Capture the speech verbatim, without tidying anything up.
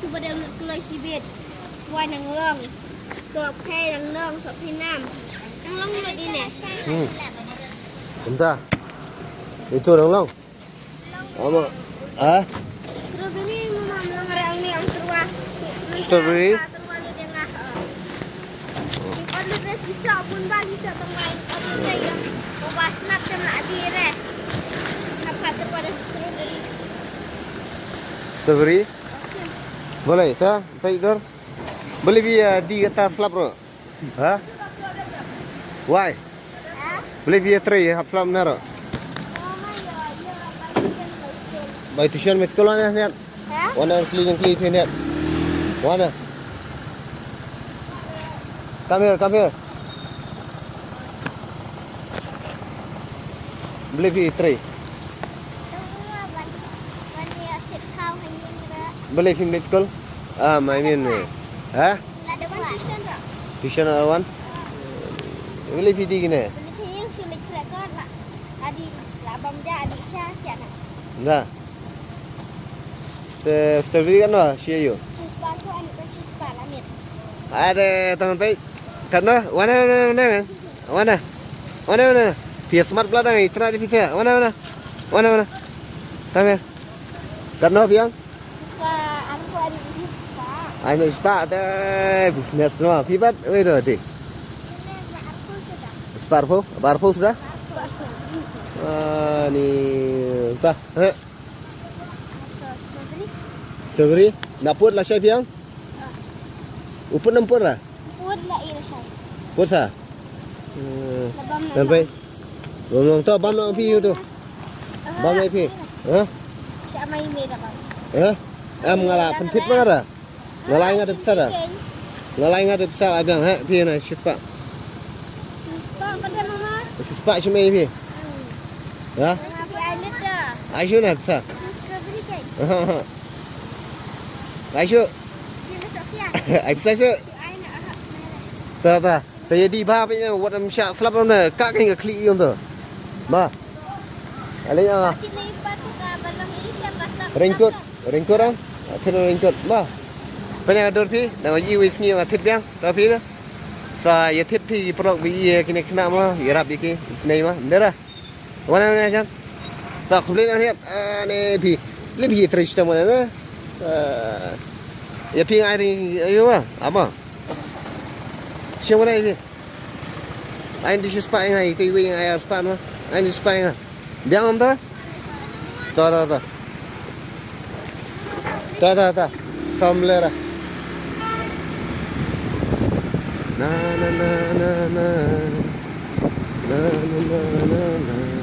Ba dang lut kloi shibit. Wai nang long. Sok phai nang long, sok phai nam. Nang long lut ine. Hmm. Kumta. Itu nang long. Ama. Ah? Strawberry, mama, mama, ang ni ang terwa. Strawberry? Terwa ni dia ngah. Ipon lu res bisa pun bali sa tong lain. Ipon lu res yang ubah snap sama adi res. Apa terwa ada strawberry? Strawberry? Asin. Boleh ta? Baik dor. Boleh bi, ah, di kata slap ro. Ha? Why? Boleh bi trei hap slap naro. Bai tuition me sekolah ne niat. Ha? Wana kli jeng kli phi niat. Wana. Come here, come here. Boleh bi trei. Boleh phim leit skul? Ah, I mean, eh. Ha? Tuition ada wan? Boleh phi di kine? Da. Te strawberry kan wa, shi ayu. Ada teman baik. Kan wa, wana, wana, wana. Wana. Wana, wana. Phi smart bla dang, itra di phi. Wana, wana. Wana, wana. Tame. Kan wa biang? Ani spa te business no. Phi bat, wei do di. Spa arphew, arphew sudah? Ah, ni, ta, he. Strawberry? Na put la shai biang? U put nam put ra? Put la ira shai. Put sa? Hmm. Dan pai. Bam long to, bam long phi tu. Bam long phi. Ha? Sha mai me da bam. Ha? Am nga la pynthit ma ra. Nga la nga dep sa ra. Nga la nga dep sa ra biang, ha, phi na shit pa. Shit pa, ka da mama. Shit pa shi mai phi. Ha? Nga phi ai lit da. Ai shu na sa. Strawberry cake. Ha, ha. Ai shu. Shi ma sa phi ai. Ai sa shu. Shi ai na, aha. Ta, ta. Sa ïa dih bha phi ïa, wat ym shah slap ïa, ka kane ka khlieh ïa to. Ba. Ale ïa. Raincoat, raincoat ah. Thir raincoat. Ba. Pynïa dur phi, dang ïa wei sngi ïa thit biang, ta phi na. Sa ïa thit phi ki paralok phi ïa kine khynnah ma, ïarap ïa ki, isnei ma, ndera. Wana, wana, jan. Ta khublei na hiat, ah, ne phi. Le phi trei stam wana na. Ah, ïa phi ngai ri, ayo wa, ama. Siang wana phi. Ai di spa ngai, tu wi ngai spa no. Ai di spa ngai. Biang am ta? Ta, ta, ta. Ta, ta, ta. Tam lera. Na, na, na, na, na. Na, na, na, na, na.